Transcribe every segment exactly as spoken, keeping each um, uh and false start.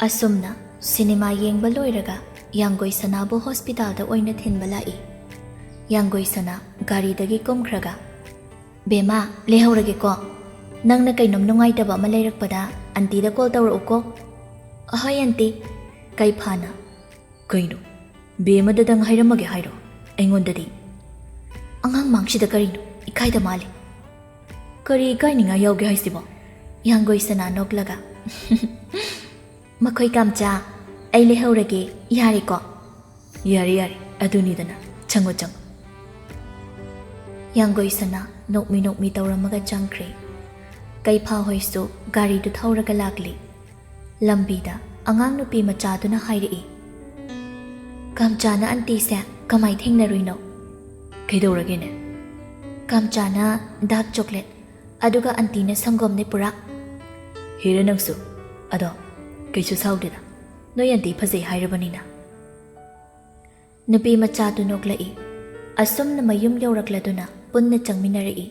ꯑꯁꯨꯝꯅ ꯁꯤꯅꯦꯃꯥ ꯌꯦꯡꯕ ꯂꯣꯏꯔꯒ ꯌꯥꯡꯒꯣꯏ ꯁꯅꯥꯕꯨ ꯍꯣꯁꯄꯤꯇꯥꯜꯗ ꯑꯣꯏꯅ ꯊꯤꯟꯕ ꯂꯥꯛꯏ꯫ ꯌꯥꯡꯒꯣꯏ ꯁꯅꯥ ꯒꯥꯔꯤꯗꯒꯤ ꯀꯨꯝꯈ꯭ꯔꯒ, "ꯕꯦꯃꯥ, ꯂꯩꯍꯧꯔꯒꯦꯀꯣ꯫ ꯅꯪꯅ ꯀꯩꯅꯣꯝ ꯅꯨꯡꯉꯥꯏꯇꯕ ꯑꯃ ꯂꯩꯔꯛꯄꯗ ꯑꯟꯇꯤꯗ ꯀꯣꯜ ꯇꯧꯔꯛꯎꯀꯣ꯫" "ꯑꯍꯣꯏ ꯑꯟꯇꯤ꯫" ꯀꯩꯐꯥꯅ, "ꯀꯩꯅꯣ? ꯕꯦꯃꯗꯗꯪ ꯍꯥꯏꯔꯝꯃꯒꯦ ꯍꯥꯏꯔꯣ? ꯑꯩꯉꯣꯟꯗꯗꯤ?" "ꯑꯉꯥꯡ ꯃꯥꯡꯁꯤꯗ ꯀꯔꯤꯅꯣ? ꯏꯀꯥꯏꯗ ꯃꯥꯜꯂꯤ꯫" "ꯀꯔꯤ ꯏꯀꯥꯏꯅꯤꯡꯉꯥꯏ ꯌꯥꯎꯒꯦ ꯍꯥꯏꯁꯤꯕꯣ?" ꯌꯥꯡꯒꯣꯏ ꯁꯅꯥ ꯅꯣꯛꯂꯒ, "ꯃꯈꯣꯏ ꯀꯥꯝꯆꯥ, ꯑꯩ ꯂꯩꯍꯧꯔꯒꯦ, ꯌꯥꯔꯦꯀꯣ?" "ꯌꯥꯔꯦ, ꯌꯥꯔꯦ, ꯑꯗꯨꯅꯤꯗꯅ, ꯆꯪꯉꯣ, ꯆꯪꯉꯣ꯫" ꯌꯥꯡꯒꯣꯏ ꯁꯅꯥ ꯅꯣꯛꯃꯤ ꯅꯣꯛꯃꯤ ꯇꯧꯔꯝꯃꯒ ꯆꯪꯈ꯭ꯔꯦ꯫ ꯀꯩꯐꯥ ꯍꯣꯏꯁꯨ ꯒꯥꯔꯤꯗꯨ ꯊꯧꯔꯒ ꯂꯥꯛꯂꯤ꯫ ꯂꯝꯕꯤꯗ ꯑꯉꯥꯡ ꯅꯨꯄꯤ ꯃꯆꯥꯗꯨꯅ ꯍꯥꯏꯔꯛꯏ, "ꯀꯥꯝꯆꯥꯅ ꯑꯟꯇꯤꯁꯦ ꯀꯃꯥꯏ ꯊꯦꯡꯅꯔꯨꯏꯅꯣ?" "ꯀꯩꯗꯧꯔꯒꯦꯅꯦ?" "ꯀꯥꯝꯆꯥꯅ ꯗꯥꯔꯛ ꯆꯣꯀ꯭ꯂꯦꯠ, ꯑꯗꯨꯒ ꯑꯟꯇꯤꯅ ꯁꯪꯒꯣꯝꯅꯦ ꯄꯨꯔꯥ꯫" "ꯍꯦꯔꯦ ꯅꯪꯁꯨ꯫ ꯑꯗꯣ ꯀꯩꯁꯨ ꯁꯥꯎꯗꯦꯗ, ꯅꯣꯏ ꯑꯟꯇꯤ ꯐꯖꯩ ꯍꯥꯏꯔꯕꯅꯤꯅ꯫" ꯅꯨꯄꯤ ꯃꯆꯥꯗꯨ ꯅꯣꯛꯂꯛꯏ꯫ ꯑꯁꯨꯝꯅ ꯃꯌꯨꯝ ꯌꯧꯔꯛꯂꯗꯨꯅ ꯄꯨꯟꯅ ꯆꯪꯃꯤꯟꯅꯔꯛꯏ꯫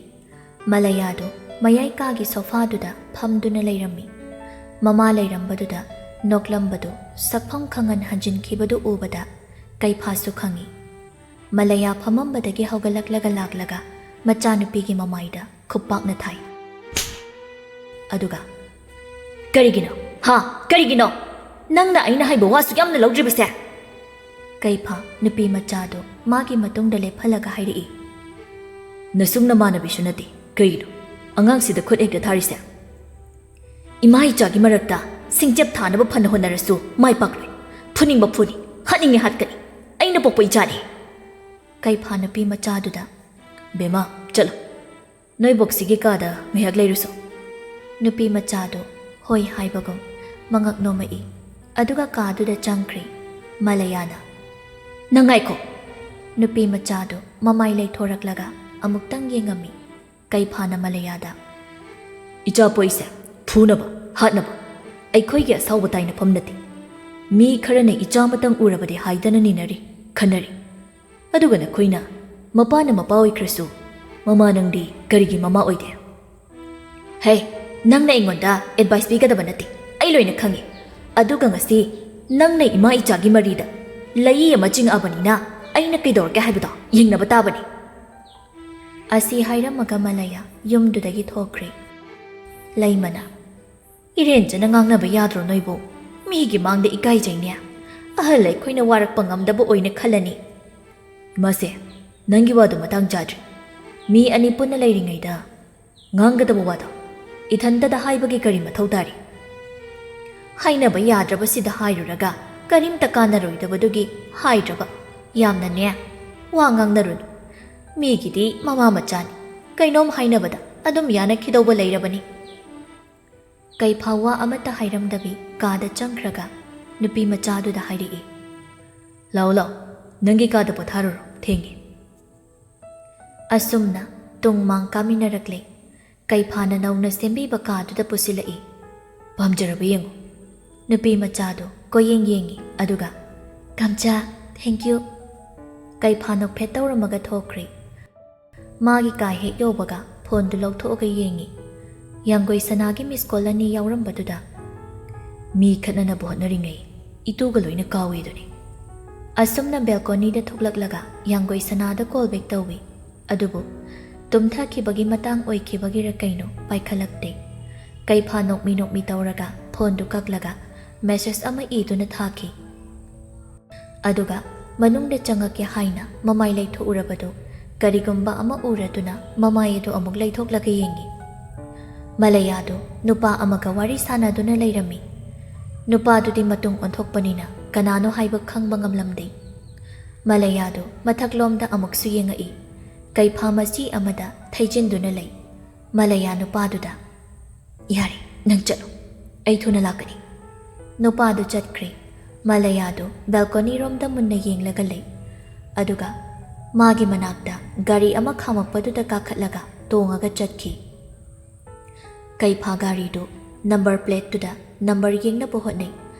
ꯃꯂꯌꯥꯗꯨ ꯃꯌꯥꯏ ꯀꯥꯒꯤ ꯁꯣꯐꯥꯗꯨꯗ ꯐꯝꯗꯨꯅ ꯂꯩꯔꯝꯃꯤ꯫ ꯃꯃꯥ ꯂꯩꯔꯝꯕꯗꯨꯗ ꯅꯣꯛꯂꯝꯕꯗꯨ ꯁꯛꯐꯝ ꯈꯪꯍꯟ ꯍꯟꯖꯤꯟꯈꯤꯕꯗꯨ ꯎꯕꯗ ꯀꯩꯐꯥꯁꯨ ꯈꯪꯏ꯫ ꯃꯂꯌꯥ ꯐꯝꯃꯝꯕꯗꯒꯤ ꯍꯧꯒꯠꯂꯛꯂꯒ ꯂꯥꯛꯂꯒ ꯃꯆꯥꯅꯨꯄꯤꯒꯤ ꯃꯃꯥꯏꯗ ꯈꯨꯞꯄꯥꯛꯅ ꯊꯥꯏ꯫ ꯑꯗꯨꯒ, "ꯀꯔꯤꯒꯤꯅꯣ? ꯍꯥ? ꯀꯔꯤꯒꯤꯅꯣ? ꯅꯪꯅ ꯑꯩꯅ ꯍꯥꯏꯕ ꯋꯥꯁꯨ ꯌꯥꯝꯅ ꯂꯧꯗ꯭ꯔꯤꯕꯁꯦ?" ꯀꯩꯐꯥ ꯅꯨꯄꯤ ꯃꯆꯥꯗꯨ ꯃꯥꯒꯤ ꯃꯇꯨꯡꯗ ꯂꯦꯞꯍꯜꯂꯒ ꯍꯥꯏꯔꯛꯏ꯫ "ꯅꯁꯨꯡ ꯅꯃꯥꯟꯅꯕꯤꯁꯨ ꯅꯠꯇꯦ, ꯀꯩꯒꯤꯅꯣ ꯑꯉꯥꯡꯁꯤꯗ ꯈꯨꯠ ꯍꯦꯛꯇ ꯊꯥꯔꯤꯁꯦ?" "ꯏꯃꯥ ꯏꯆꯥꯒꯤ ꯃꯔꯛꯇ ꯁꯤꯡꯆꯞ ꯊꯥꯅꯕ ꯐꯅ ꯍꯣꯠꯅꯔꯁꯨ ꯃꯥꯏ ꯄꯥꯛꯂꯣꯏ꯫ ꯐꯨꯅꯤꯡꯕ ꯐꯨꯅꯤ, ꯍꯥꯠꯅꯤꯡꯉꯦ ꯍꯥꯠꯀꯅꯤ꯫ ꯑꯩꯅ ꯄꯣꯛꯄ ꯏꯆꯥꯅꯤ꯫" ꯀꯩꯐꯥ ꯅꯨꯄꯤ ꯃꯆꯥꯗꯨꯗ, "ꯕꯦꯃꯥ, ꯆꯠꯂꯣ꯫ ꯅꯣꯏ ꯕꯣꯛꯁꯤꯒꯤ ꯀꯥꯗ ꯉꯥꯏꯍꯥꯛ ꯂꯩꯔꯨꯁꯣ꯫" ꯅꯨꯄꯤ ꯃꯆꯥꯗꯨ ꯍꯣꯏ ꯍꯥꯏꯕꯒꯨꯝ ꯃꯉꯛ ꯅꯣꯝꯃꯛꯏ꯫ ꯑꯗꯨꯒ ꯀꯥꯗꯨꯗ ꯆꯪꯈ꯭ꯔꯦ꯫ ꯃꯂꯌꯥꯅ, "ꯅꯪ ꯉꯥꯏꯈꯣ!" ꯅꯨꯄꯤ ꯃꯆꯥꯗꯨ ꯃꯃꯥꯏ ꯂꯩꯊꯣꯔꯛꯂꯒ ꯑꯃꯨꯛꯇꯪ ꯌꯦꯡꯉꯝꯃꯤ꯫ ꯀꯩꯐꯥꯅ ꯃꯂꯌꯥꯗ, "ꯏꯆꯥ ꯄꯣꯛꯏꯁꯦ ꯐꯨꯅꯕ, ꯍꯥꯠꯅꯕ ꯑꯩꯈꯣꯏꯒꯤ ꯑꯁꯥꯎꯕ ꯇꯥꯏꯅꯐꯝ ꯅꯠꯇꯦ꯫ ꯃꯤ ꯈꯔꯅ ꯏꯆꯥ ꯑꯃꯇꯪ ꯎꯔꯕꯗꯤ ꯍꯥꯏꯗꯅ ꯅꯤꯅꯔꯤ, ꯈꯟꯅꯔꯤ꯫ ꯑꯗꯨꯒ ꯅꯈꯣꯏꯅ ꯃꯄꯥꯅ ꯃꯄꯥ ꯑꯣꯏꯈ꯭ꯔꯁꯨ ꯃꯃꯥ ꯅꯪꯗꯤ ꯀꯔꯤꯒꯤ ꯃꯃꯥ ꯑꯣꯏꯗꯦ?" "ꯍꯦ, ꯅꯪꯅ ꯑꯩꯉꯣꯟꯗ ꯑꯦꯗꯚꯥꯏꯁ ꯄꯤꯒꯗꯕ ꯅꯠꯇꯦ, ꯑꯩ ꯂꯣꯏꯅ ꯈꯪꯉꯤ꯫ "ꯑꯗꯨꯒ ꯉꯁꯤ ꯅꯪꯅ ꯏꯃꯥ ꯏꯆꯥꯒꯤ ꯃꯔꯤꯗ ꯂꯩꯌꯤ ꯑꯃ ꯆꯤꯡꯉꯛꯑꯕꯅꯤꯅ ꯑꯩꯅ ꯀꯩꯗꯧꯔꯒꯦ ꯍꯥꯏꯕꯗꯣ ꯌꯦꯡꯅꯕ ꯇꯥꯕꯅꯤ"꯫ ꯑꯁꯤ ꯍꯥꯏꯔꯝꯃꯒ ꯃꯂꯌꯥ ꯌꯨꯝꯗꯨꯗꯒꯤ ꯊꯣꯛꯈ꯭ꯔꯦ꯫ ꯂꯩꯃꯅ, "ꯏꯔꯦꯟꯖꯅ ꯉꯥꯡꯅꯕ ꯌꯥꯗ꯭ꯔꯣ ꯅꯣꯏꯕꯨ? ꯃꯤꯒꯤ ꯃꯥꯡꯗ ꯏꯀꯥꯏꯖꯩꯅꯦ꯫ ꯑꯍꯜ ꯑꯩꯈꯣꯏꯅ ꯋꯥꯔꯛꯄ ꯉꯝꯗꯕ ꯑꯣꯏꯅ ꯈꯜꯂꯅꯤ"꯫ "ꯏꯃꯥꯁꯦ, ꯅꯪꯒꯤ ꯋꯥꯗꯣ ꯃꯇꯥꯡ ꯆꯥꯗ꯭ꯔꯦ꯫ ꯃꯤ ꯑꯅꯤ ꯄꯨꯟꯅ ꯂꯩꯔꯤꯉꯩꯗ ꯉꯥꯡꯒꯗꯕ ꯋꯥꯗꯣ ꯏꯊꯟꯇꯗ ꯍꯥꯏꯕꯒꯤ ꯀꯔꯤ ꯃꯊꯧ ꯇꯥꯔꯤ? ꯍꯥꯏꯅꯕ ꯌꯥꯗ꯭ꯔꯕꯁꯤꯗ ꯍꯥꯏꯔꯨꯔꯒ ꯀꯔꯤꯝꯇ ꯀꯥꯟꯅꯔꯣꯏꯗꯕꯗꯨꯒꯤ ꯍꯥꯏꯗ꯭ꯔꯕ꯫ ꯌꯥꯝꯅꯅꯦ, ꯋꯥ ꯉꯥꯡꯅꯔꯨꯅꯨ꯫ ꯃꯤꯒꯤꯗꯤ ꯃꯃꯥ ꯃꯆꯥꯅꯤ, ꯀꯩꯅꯣꯝ ꯍꯥꯏꯅꯕꯗ ꯑꯗꯨꯝ ꯌꯥꯅꯈꯤꯗꯧꯕ ꯂꯩꯔꯕꯅꯤ"꯫ ꯀꯩꯐꯥ ꯋꯥ ꯑꯃꯠꯇ ꯍꯥꯏꯔꯝꯗꯕꯤ ꯀꯥꯗ ꯆꯪꯈ꯭ꯔꯒ ꯅꯨꯄꯤ ꯃꯆꯥꯗꯨꯗ ꯍꯥꯏꯔꯛꯏ, "ꯂꯥꯛꯑꯣ, ꯂꯥꯛꯑꯣ, ꯅꯪꯒꯤ ꯀꯥꯗ ꯄꯣꯊꯥꯔꯨꯔꯣ, ꯊꯦꯡꯉꯦ"꯫ ꯑꯁꯨꯝꯅ ꯇꯨꯡ ꯃꯥꯡ ꯀꯥꯃꯤꯟꯅꯔꯛꯂꯦ꯫ ꯀꯩꯐꯥꯅ ꯅꯧꯅ ꯁꯦꯝꯕꯤꯕ ꯀꯥꯗꯨꯗ ꯄꯨꯁꯤꯜꯂꯛꯏ꯫ "ꯄꯥꯝꯖꯔꯕ ꯌꯦꯡꯉꯨ"꯫ ꯅꯨꯄꯤ ꯃꯆꯥꯗꯨ ꯀꯣꯏꯌꯦꯡ ꯌꯦꯡꯉꯤ, ꯑꯗꯨꯒ, "ꯀꯝꯆꯥ, thank you"꯫ ꯀꯩꯐꯥ ꯅꯣꯛꯐꯦꯠ ꯇꯧꯔꯝꯃꯒ ꯊꯣꯛꯈ꯭ꯔꯦ꯫ ꯃꯥꯒꯤ ꯀꯥ ꯍꯦꯛ ꯌꯧꯕꯒ ꯐꯣꯟꯗꯨ ꯂꯧꯊꯣꯛꯑꯒ ꯌꯦꯡꯉꯤ꯫ ꯌꯥꯡꯒꯣꯏ ꯁꯅꯥꯒꯤ ꯃꯤꯁ ꯀꯣꯜ ꯑꯅꯤ ꯌꯥꯎꯔꯝꯕꯗꯨꯗ, "ꯃꯤ ꯈꯠꯅꯅꯕ ꯍꯣꯠꯅꯔꯤꯉꯩ ꯏꯇꯨꯒ ꯂꯣꯏꯅ ꯀꯥꯎꯏꯗꯨꯅꯤ"꯫ ꯑꯁꯨꯝꯅ ꯕꯦꯜꯀꯣꯅꯤꯗ ꯊꯣꯛꯂꯛꯂꯒ ꯌꯥꯡꯒꯣꯏ ꯁꯅꯥꯗ ꯀꯣꯜ ꯕꯦꯛ ꯇꯧꯏ꯫ ꯑꯗꯨꯕꯨ ꯇꯨꯝꯊꯈꯤꯕꯒꯤ ꯃꯇꯥꯡ ꯑꯣꯏꯈꯤꯕꯒꯤꯔ ꯀꯩꯅꯣ ꯄꯥꯏꯈꯠꯂꯛꯇꯦ꯫ ꯀꯩꯐꯥ ꯅꯣꯛꯃꯤ ꯅꯣꯛꯃꯤ ꯇꯧꯔꯒ ꯐꯣꯟꯗꯨ ꯀꯛꯂꯒ ꯃꯦꯁꯦꯖ ꯑꯃ ꯏꯗꯨꯅ ꯊꯥꯈꯤ꯫ ꯑꯗꯨꯒ ꯃꯅꯨꯡꯗ ꯆꯪꯉꯛꯀꯦ ꯍꯥꯏꯅ ꯃꯃꯥꯏ ꯂꯩꯊꯣꯛꯎꯔꯕꯗꯨ ꯀꯔꯤꯒꯨꯝꯕ ꯑꯃ ꯎꯔꯗꯨꯅ ꯃꯃꯥꯏ ꯑꯗꯨ ꯑꯃꯨꯛ ꯂꯩꯊꯣꯛꯂꯒ ꯌꯦꯡꯉꯤ꯫ ꯃꯂꯌꯥꯗꯨ ꯅꯨꯄꯥ ꯑꯃꯒ ꯋꯥꯔꯤ ꯁꯥꯟꯅꯗꯨꯅ ꯂꯩꯔꯝꯃꯤ꯫ ꯅꯨꯄꯥꯗꯨꯗꯤ ꯃꯇꯨꯡ ꯑꯣꯟꯊꯣꯛꯄꯅꯤꯅ ꯀꯅꯥꯅꯣ ꯍꯥꯏꯕ ꯈꯪꯕ ꯉꯝꯂꯝꯗꯦ꯫ ꯃꯂꯌꯥꯗꯨ ꯃꯊꯛꯂꯣꯝꯗ ꯑꯃꯨꯛꯁꯨ ꯌꯦꯡꯉꯛꯏ꯫ ꯀꯩꯐꯥ ꯃꯆꯤ ꯑꯃꯗ ꯊꯩꯖꯤꯟꯗꯨꯅ ꯂꯩ꯫ ꯃꯂꯌꯥ ꯅꯨꯄꯥꯗꯨꯗ, "ꯌꯥꯔꯦ, ꯅꯪ ꯆꯠꯂꯣ꯫ ꯑꯩ ꯊꯨꯅ ꯂꯥꯛꯀꯅꯤ"꯫ ꯅꯨꯄꯥꯗꯨ ꯆꯠꯈ꯭ꯔꯦ꯫ ꯃꯂꯌꯥꯗꯨ ꯕꯦꯜꯀꯣꯅꯤꯔꯣꯝꯗ ꯃꯨꯟꯅ ꯌꯦꯡꯂꯒ ꯂꯩ꯫ ꯑꯗꯨꯒ ꯃꯥꯒꯤ ꯃꯅꯥꯛꯇ ꯒꯥꯔꯤ ꯑꯃ ꯈꯥꯝꯃꯛꯄꯗꯨꯗ ꯀꯥꯈꯠꯂꯒ ꯇꯣꯡꯉꯒ ꯆꯠꯈꯤ꯫ ꯀꯩꯐꯥ ꯒꯥꯔꯤꯗꯨ ꯅꯝꯕꯔ ꯄ꯭ꯂꯦꯠꯇꯨꯗ ꯅꯝꯕꯔ ꯌꯦꯡꯅꯕ ꯍꯣꯠꯅꯩ,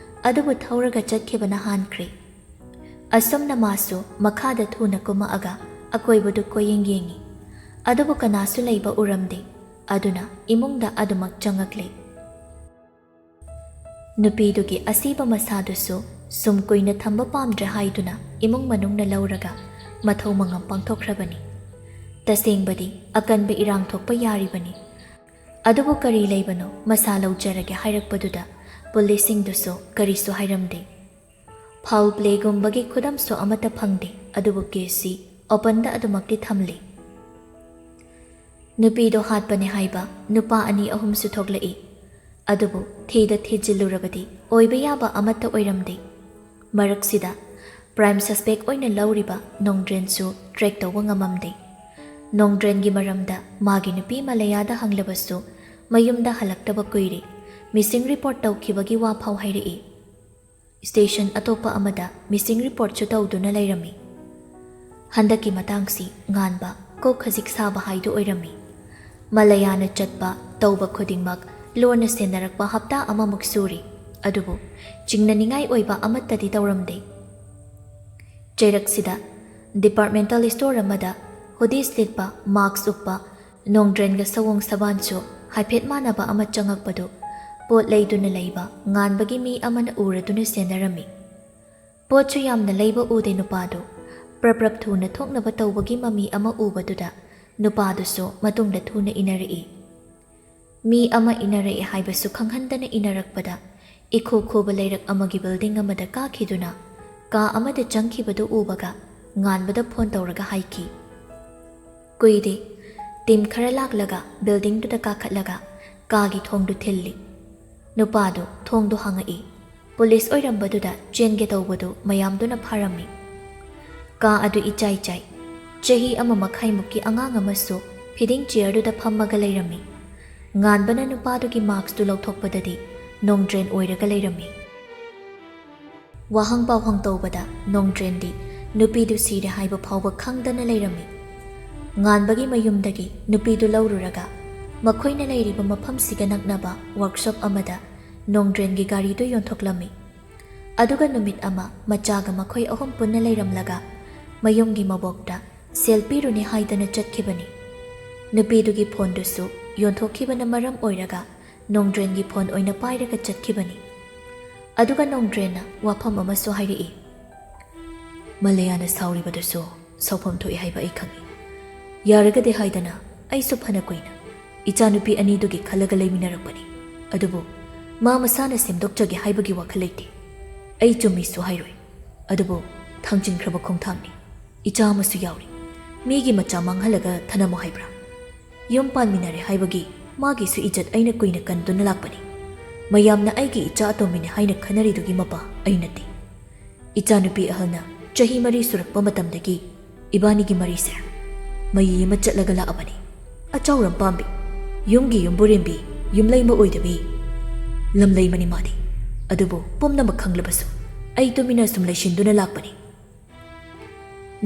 ꯑꯗꯨꯕꯨ ꯊꯧꯔꯒ ꯆꯠꯈꯤꯕꯅ ꯍꯥꯟꯈ꯭ꯔꯦ꯫ ꯑꯁꯨꯝꯅ ꯃꯥꯁꯨ ꯃꯈꯥꯗ ꯊꯨꯅ ꯀꯨꯝꯃꯛꯑꯒ ꯑꯀꯣꯏꯕꯗꯨ ꯀꯣꯏꯌꯦꯡ ꯌꯦꯡꯉꯤ꯫ ꯑꯗꯨꯕꯨ ꯀꯅꯥꯁꯨ ꯂꯩꯕ ꯎꯔꯝꯗꯦ꯫ ꯑꯗꯨꯅ ꯏꯃꯨꯡꯗ ꯑꯗꯨꯃꯛ ꯆꯪꯉꯛꯂꯦ꯫ ꯅꯨꯄꯤꯗꯨꯒꯤ ꯑꯁꯤꯕ ꯃꯁꯥꯗꯨꯁꯨ ꯁꯨꯝ ꯀꯨꯏꯅ ꯊꯝꯕ ꯄꯥꯝꯗ꯭ꯔꯦ ꯍꯥꯏꯗꯨꯅ ꯏꯃꯨꯡ ꯃꯅꯨꯡꯅ ꯂꯧꯔꯒ ꯃꯊꯧ ꯃꯉꯝ ꯄꯥꯡꯊꯣꯛꯈ꯭ꯔꯕꯅꯤ꯫ ꯇꯁꯦꯡꯕꯗꯤ ꯑꯀꯟꯕ ꯏꯔꯥꯡ ꯊꯣꯛꯄ ꯌꯥꯔꯤꯕꯅꯤ꯫ ꯑꯗꯨꯕꯨ ꯀꯔꯤ ꯂꯩꯕꯅꯣ, ꯃꯁꯥ ꯂꯧꯖꯔꯒꯦ ꯍꯥꯏꯔꯛꯄꯗꯨꯗ ꯄꯨꯂꯤꯁꯁꯤꯡꯗꯨꯁꯨ ꯀꯔꯤꯁꯨ ꯍꯥꯏꯔꯝꯗꯦ꯫ Foul playꯒꯨꯝꯕꯒꯤ ꯈꯨꯗꯝꯁꯨ ꯑꯃꯠꯇ ꯐꯪꯗꯦ, ꯑꯗꯨꯕꯨ caseꯁꯤ openꯗ ꯑꯗꯨꯃꯛꯇꯤ ꯊꯝꯂꯤ꯫ ꯅꯨꯄꯤꯗꯣ ꯍꯥꯠꯄꯅꯦ ꯍꯥꯏꯕ ꯅꯨꯄꯥ ꯑꯅꯤ ꯑꯍꯨꯝꯁꯨ ꯊꯣꯛꯂꯛꯏ꯫ ꯑꯗꯨꯕꯨ ꯊꯤꯗ ꯊꯤꯖꯤꯜꯂꯨꯔꯕꯗꯤ ꯑꯣꯏꯕ ꯌꯥꯕ ꯑꯃꯠꯇ ꯑꯣꯏꯔꯝꯗꯦ꯫ ꯃꯔꯛꯁꯤꯗ prime suspect ꯑꯣꯏꯅ ꯂꯧꯔꯤꯕ ꯅꯣꯡꯗ꯭ꯔꯦꯟꯁꯨ track ꯇꯧꯕ ꯉꯝꯃꯝꯗꯦ꯫ ꯅꯣꯡꯗ꯭ꯔꯦꯟꯒꯤ ꯃꯔꯝꯗ ꯃꯥꯒꯤ ꯅꯨꯄꯤ ꯃꯂꯌꯥꯗ ꯍꯪꯂꯕꯁꯨ ꯃꯌꯨꯝꯗ ꯍꯜꯂꯛꯇꯕ ꯀꯨꯏꯔꯦ꯫ Missing report ꯇꯧꯈꯤꯕꯒꯤ ꯋꯥ ꯐꯥꯎ ꯍꯥꯏꯔꯛꯏ꯫ Station ꯑꯇꯣꯞꯄ ꯑꯃꯗ missing reportꯁꯨ ꯇꯧꯗꯨꯅ ꯂꯩꯔꯝꯃꯤ꯫ ꯍꯟꯗꯛꯀꯤ ꯃꯇꯥꯡꯁꯤ ꯉꯥꯟꯕ ꯀꯣꯛ ꯈꯖꯤꯛ ꯁꯥꯕ ꯍꯥꯏꯗꯨ ꯑꯣꯏꯔꯝꯃꯤ꯫ ꯃꯂꯌꯥꯅ ꯆꯠꯄ ꯇꯧꯕ ꯈꯨꯗꯤꯡꯃꯛ ꯂꯣꯟꯅ ꯁꯦꯟꯅꯔꯛꯄ ꯍꯞꯇꯥ ꯑꯃꯃꯨꯛ ꯁꯨꯔꯤ, ꯑꯗꯨꯕꯨ ꯆꯤꯡꯅꯅꯤꯡꯉꯥꯏ ꯑꯣꯏꯕ ꯑꯃꯠꯇꯗꯤ ꯇꯧꯔꯝꯗꯦ꯫ ꯆꯩꯔꯛꯁꯤꯗ departmental store ꯑꯃꯗ hoodies ꯂꯤꯠꯄ, mask ꯎꯞꯄ, ꯅꯣꯡꯗ꯭ꯔꯦꯟꯒ ꯁꯑꯣꯡ ꯁꯕꯥꯟꯁꯨ ꯍꯥꯏꯐꯦꯠ ꯃꯥꯟꯅꯕ ꯑꯃ ꯆꯪꯉꯛꯄꯗꯨ ꯄꯣꯠ ꯂꯩꯗꯨꯅ ꯂꯩꯕ ꯉꯥꯟꯕꯒꯤ ꯃꯤ ꯑꯃꯅ ꯎꯔꯗꯨꯅ ꯁꯦꯟꯅꯔꯝꯃꯤ꯫ ꯄꯣꯠꯁꯨ ꯌꯥꯝꯅ ꯂꯩꯕ ꯎꯗꯦ ꯅꯨꯄꯥꯗꯨ꯫ ꯄ꯭ꯔꯞ ꯄ꯭ꯔꯞ ꯊꯨꯅ ꯊꯣꯛꯅꯕ ꯇꯧꯕꯒꯤ ꯃꯃꯤ ꯑꯃ ꯎꯕꯗꯨꯗ ꯅꯨꯄꯥꯗꯨꯁꯨ ꯃꯇꯨꯡꯗ ꯊꯨꯅ ꯏꯟꯅꯔꯛꯏ꯫ ꯃꯤ ꯑꯃ ꯏꯟꯅꯔꯛꯏ ꯍꯥꯏꯕꯁꯨ ꯈꯪꯍꯟꯗꯅ ꯏꯟꯅꯔꯛꯄꯗ ꯏꯈꯨ ꯈꯨꯕ ꯂꯩꯔꯛ ꯑꯃꯒꯤ building ꯑꯃꯗ ꯀꯥꯈꯤꯗꯨꯅ ꯀꯥ ꯑꯃꯗ ꯆꯪꯈꯤꯕꯗꯨ ꯎꯕꯒ ꯉꯥꯟꯕꯗ phone ꯇꯧꯔꯒ ꯍꯥꯏꯈꯤ꯫ ꯀꯨꯏꯗꯦ, team ꯈꯔ ꯂꯥꯛꯂꯒ buildingꯗꯨꯗ ꯀꯥꯈꯠꯂꯒ ꯀꯥꯒꯤ ꯊꯣꯡꯗꯨ ꯊꯤꯜꯂꯤ꯫ ꯅꯨꯄꯥꯗꯨ ꯊꯣꯡꯗꯨ ꯍꯥꯡꯉꯛꯏ꯫ ꯄꯨꯂꯤꯁ ꯑꯣꯏꯔꯝꯕꯗꯨꯗ ꯆꯦꯟꯒꯦ ꯇꯧꯕꯗꯨ ꯃꯌꯥꯝꯗꯨꯅ ꯐꯥꯔꯝꯃꯤ꯫ ꯀꯥ ꯑꯗꯨ ꯏꯆꯥꯏ ꯆꯥꯏ꯫ ꯆꯍꯤ ꯑꯃ ꯃꯈꯥꯏꯃꯨꯛꯀꯤ ꯑꯉꯥꯡ ꯑꯃꯁꯨ feeding chairꯗꯨꯗ ꯐꯝꯃꯒ ꯂꯩꯔꯝꯃꯤ꯫ ꯉꯥꯟꯕꯅ ꯅꯨꯄꯥꯗꯨꯒꯤ maskꯇꯨ ꯂꯧꯊꯣꯛꯄꯗꯗꯤ ꯅꯣꯡꯗ꯭ꯔꯦꯟ ꯑꯣꯏꯔꯒ ꯂꯩꯔꯝꯃꯤ꯫ ꯋꯥꯍꯪ ꯄꯥꯎꯍꯪ ꯇꯧꯕꯗ ꯅꯣꯡꯗ꯭ꯔꯦꯟꯗꯤ ꯅꯨꯄꯤꯗꯨ ꯁꯤꯔꯦ ꯍꯥꯏꯕ ꯐꯥꯎꯕ ꯈꯪꯗꯅ ꯂꯩꯔꯝꯃꯤ꯫ ꯉꯥꯟꯕꯒꯤ ꯃꯌꯨꯝꯗꯒꯤ ꯅꯨꯄꯤꯗꯨ ꯂꯧꯔꯨꯔꯒ ꯃꯈꯣꯏꯅ ꯂꯩꯔꯤꯕ ꯃꯐꯝꯁꯤꯒ ꯅꯛꯅꯕ workshop ꯑꯃꯗ ꯅꯣꯡꯗ꯭ꯔꯦꯟꯒꯤ ꯒꯥꯔꯤꯗꯨ ꯌꯣꯟꯊꯣꯛꯂꯝꯃꯤ꯫ ꯑꯗꯨꯒ ꯅꯨꯃꯤꯠ ꯑꯃ ꯃꯆꯥꯒ ꯃꯈꯣꯏ ꯑꯍꯨꯝ ꯄꯨꯟꯅ ꯂꯩꯔꯝꯂꯒ ꯃꯌꯨꯝꯒꯤ ꯃꯕꯣꯛꯇ ꯁꯦꯜ ꯄꯤꯔꯨꯅꯤ ꯍꯥꯏꯗꯅ ꯆꯠꯈꯤꯕꯅꯤ꯫ ꯅꯨꯄꯤꯗꯨꯒꯤ phoneꯗꯨꯁꯨ ꯌꯣꯟꯊꯣꯛꯈꯤꯕꯅ ꯃꯔꯝ ꯑꯣꯏꯔꯒ ꯅꯣꯡꯗ꯭ꯔꯦꯟꯒꯤ phone ꯑꯣꯏꯅ ꯄꯥꯏꯔꯒ ꯆꯠꯈꯤꯕꯅꯤ꯫ ꯑꯗꯨꯒ ꯅꯣꯡꯗ꯭ꯔꯦꯟꯅ ꯋꯥꯐꯝ ꯑꯃꯁꯨ ꯍꯥꯏꯔꯛꯏ꯫ ꯃꯂꯌꯥꯅ ꯁꯥꯎꯔꯤꯕꯗꯨꯁꯨ ꯁꯥꯎꯐꯝ ꯊꯣꯛꯏ ꯍꯥꯏꯕ ꯑꯩ ꯈꯪꯏ꯫ ꯌꯥꯔꯒꯗꯤ ꯍꯥꯏꯗꯅ ꯑꯩꯁꯨ ꯐꯅ ꯀꯨꯏꯅ ꯏꯆꯥꯅꯨꯄꯤ ꯑꯅꯤꯗꯨꯒꯤ ꯈꯜꯂꯒ ꯂꯩꯃꯤꯟꯅꯔꯛꯄꯅꯤ꯫ ꯑꯗꯨꯕꯨ ꯃꯥ ꯃꯁꯥꯅ ꯁꯦꯝꯗꯣꯛꯆꯒꯦ ꯍꯥꯏꯕꯒꯤ ꯋꯥꯈꯜ ꯂꯩꯇꯦ꯫ ꯑꯩ ꯆꯨꯝꯃꯤꯁꯨ ꯍꯥꯏꯔꯣꯏ꯫ ꯑꯗꯨꯕꯨ ꯊꯥꯡꯖꯤꯟꯈ꯭ꯔꯕ ꯈꯣꯡꯊꯥꯡꯅꯤ꯫ ꯏꯆꯥ ꯑꯃꯁꯨ ꯌꯥꯎꯔꯤ꯫ ꯃꯤꯒꯤ ꯃꯆꯥ ꯃꯥꯡꯍꯜꯂꯒ ꯊꯅꯝꯃꯣ ꯍꯥꯏꯕ꯭ꯔꯥ? ꯌꯨꯝ ꯄꯥꯟꯃꯤꯟꯅꯔꯦ ꯍꯥꯏꯕꯒꯤ ꯃꯥꯒꯤꯁꯨ ꯏꯖꯠ ꯑꯩꯅ ꯀꯨꯏꯅ ꯀꯟꯗꯨꯅ ꯂꯥꯛꯄꯅꯤ꯫ ꯃꯌꯥꯝꯅ ꯑꯩꯒꯤ ꯏꯆꯥ ꯑꯇꯣꯝꯕꯤꯅꯤ ꯍꯥꯏꯅ ꯈꯟꯅꯔꯤꯗꯨꯒꯤ ꯃꯄꯥ ꯑꯩ ꯅꯠꯇꯦ꯫ ꯏꯆꯥꯅꯨꯄꯤ ꯑꯍꯜꯅ ꯆꯍꯤ ꯃꯔꯤ ꯁꯨꯔꯛꯄ ꯃꯇꯝꯗꯒꯤ ꯏꯕꯥꯅꯤꯒꯤ ꯃꯔꯤꯁꯦ ꯃꯌꯤ ꯑꯃ ꯆꯠꯂꯒ ꯂꯥꯛꯑꯕꯅꯤ꯫ ꯑꯆꯥꯎꯔꯝ ꯄꯥꯝꯕꯤ, ꯌꯨꯝꯒꯤ ꯌꯨꯝꯕꯨꯔꯦꯝꯕꯤ, ꯌꯨꯝꯂꯩꯃ ꯑꯣꯏꯗꯕꯤ ꯂꯝꯂꯩꯃꯅꯤ ꯃꯥꯗꯤ꯫ ꯑꯗꯨꯕꯨ ꯄꯨꯝꯅꯃꯛ ꯈꯪꯂꯕꯁꯨ ꯑꯩ ꯇꯨꯃꯤꯟꯅ ꯁꯨꯝ ꯂꯩꯁꯤꯟꯗꯨꯅ ꯂꯥꯛꯄꯅꯤ꯫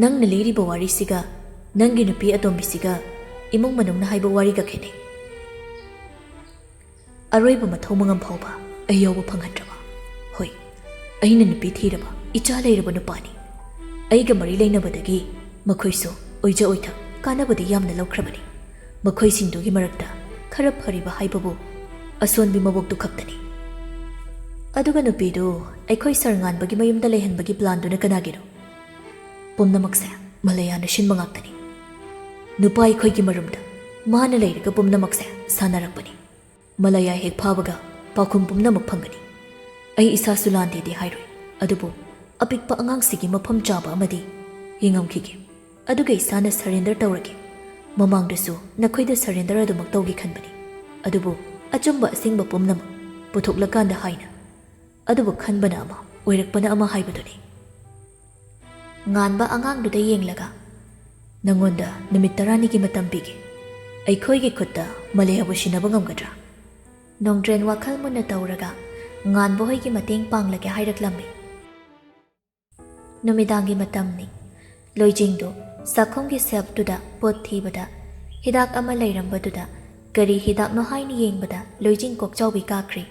ꯅꯪꯅ ꯂꯤꯔꯤꯕ ꯋꯥꯔꯤꯁꯤꯒ ꯅꯪꯒꯤ ꯅꯨꯄꯤ ꯑꯇꯣꯝꯕꯤꯁꯤꯒ ꯏꯃꯨꯡ ꯃꯅꯨꯡꯅ ꯍꯥꯏꯕ ꯋꯥꯔꯤꯒ ꯈꯦꯠꯅꯩ꯫ ꯑꯔꯣꯏꯕ ꯃꯊꯧ ꯃꯉꯝ ꯐꯥꯎꯕ ꯑꯩ ꯌꯥꯎꯕ ꯐꯪꯍꯟꯗ꯭ꯔꯕ꯫ ꯍꯣꯏ, ꯑꯩꯅ ꯅꯨꯄꯤ ꯊꯤꯔꯕ, ꯏꯆꯥ ꯂꯩꯔꯕ ꯅꯨꯄꯥꯅꯤ꯫ ꯑꯩꯒ ꯃꯔꯤ ꯂꯩꯅꯕꯗꯒꯤ ꯃꯈꯣꯏꯁꯨ ꯑꯣꯏꯖ ꯑꯣꯏꯊ ꯀꯥꯟꯅꯕꯗꯤ ꯌꯥꯝꯅ ꯂꯧꯈ꯭ꯔꯕꯅꯤ꯫ ꯃꯈꯣꯏꯁꯤꯡꯗꯨꯒꯤ ꯃꯔꯛꯇ ꯈꯔ ꯐꯔꯤꯕ ꯍꯥꯏꯕꯕꯨ ꯑꯁꯣꯟꯕꯤ ꯃꯕꯣꯛꯇꯨ ꯈꯛꯇꯅꯤ꯫ ꯑꯗꯨꯒ ꯅꯨꯄꯤꯗꯨ ꯑꯩꯈꯣꯏ ꯁꯥꯔ ꯉꯥꯟꯕꯒꯤ ꯃꯌꯨꯝꯗ ꯂꯩꯍꯟꯕꯒꯤ ꯄ꯭ꯂꯥꯟꯗꯨꯅ ꯀꯅꯥꯒꯤꯅꯣ? ꯄꯨꯝꯅꯃꯛꯁꯦ ꯃꯂꯌꯥꯅ ꯁꯤꯟꯕ ꯉꯥꯛꯇꯅꯤ꯫ ꯅꯨꯄꯥ ꯑꯩꯈꯣꯏꯒꯤ ꯃꯔꯨꯝꯗ ꯃꯥꯅ ꯂꯩꯔꯒ ꯄꯨꯝꯅꯃꯛꯁꯦ ꯁꯥꯟꯅꯔꯛꯄꯅꯤ꯫ ꯃꯂꯌꯥ ꯍꯦꯛ ꯐꯥꯕꯒ ꯄꯥꯎꯈꯨꯝ ꯄꯨꯝꯅꯃꯛ ꯐꯪꯒꯅꯤ꯫ ꯑꯩ ꯏꯁꯥꯁꯨ ꯂꯥꯟꯗꯦꯗꯤ ꯍꯥꯏꯔꯣꯏ, ꯑꯗꯨꯕꯨ ꯑꯄꯤꯛꯄ ꯑꯉꯥꯡꯁꯤꯒꯤ ꯃꯐꯝ ꯆꯥꯕ ꯑꯃꯗꯤ ꯌꯦꯡꯉꯝꯈꯤꯒꯦ꯫ ꯑꯗꯨꯒ ꯏꯁꯥꯅ ꯁꯔꯦꯟꯗꯔ ꯇꯧꯔꯒꯦ꯫ ꯃꯃꯥꯡꯗꯁꯨ ꯅꯈꯣꯏꯗ ꯁꯔꯦꯟꯗꯔ ꯑꯗꯨꯃꯛ ꯇꯧꯒꯦ ꯈꯟꯕꯅꯤ꯫ ꯑꯗꯨꯕꯨ ꯑꯆꯨꯝꯕ ꯑꯁꯦꯡꯕ ꯄꯨꯝꯅꯃꯛ ꯄꯨꯊꯣꯛꯂꯀꯥꯟꯗ ꯍꯥꯏꯅ꯫ ꯑꯗꯨꯕꯨ ꯈꯟꯕꯅ ꯑꯃ, ꯑꯣꯏꯔꯛꯄꯅ ꯑꯃ ꯍꯥꯏꯕꯗꯨꯅꯤ꯫ ꯉꯥꯟꯕ ꯑꯉꯥꯡꯗꯨꯗ ꯌꯦꯡꯂꯒ, "ꯅꯉꯣꯟꯗ ꯅꯨꯃꯤꯠ ꯇꯔꯥꯅꯤꯒꯤ ꯃꯇꯝ ꯄꯤꯒꯦ꯫ ꯑꯩꯈꯣꯏꯒꯤ ꯈꯨꯠꯇ ꯃꯂꯦꯍꯥꯕꯨ ꯁꯤꯟꯅꯕ ꯉꯝꯒꯗ꯭ꯔꯥ?" ꯅꯣꯡꯗ꯭ꯔꯦꯟ ꯋꯥꯈꯜ ꯃꯨꯟꯅ ꯇꯧꯔꯒ ꯉꯥꯟꯕ ꯍꯣꯏꯒꯤ ꯃꯇꯦꯡ ꯄꯥꯡꯂꯒꯦ ꯍꯥꯏꯔꯛꯂꯝꯃꯤ꯫ ꯅꯨꯃꯤꯗꯥꯡꯒꯤ ꯃꯇꯝꯅꯤ꯫ ꯂꯣꯏꯖꯤꯡꯗꯨ ꯆꯥꯛꯈꯨꯝꯒꯤ ꯁꯦꯜꯐꯇꯨꯗ ꯄꯣꯠ ꯊꯤꯕꯗ ꯍꯤꯗꯥꯛ ꯑꯃ ꯂꯩꯔꯝꯕꯗꯨꯗ ꯀꯔꯤ ꯍꯤꯗꯥꯛꯅꯣ ꯍꯥꯏꯅ ꯌꯦꯡꯕꯗ ꯂꯣꯏꯖꯤꯡ ꯀꯣꯛꯆꯥꯎꯕꯤ ꯀꯥꯈ꯭ꯔꯦ꯫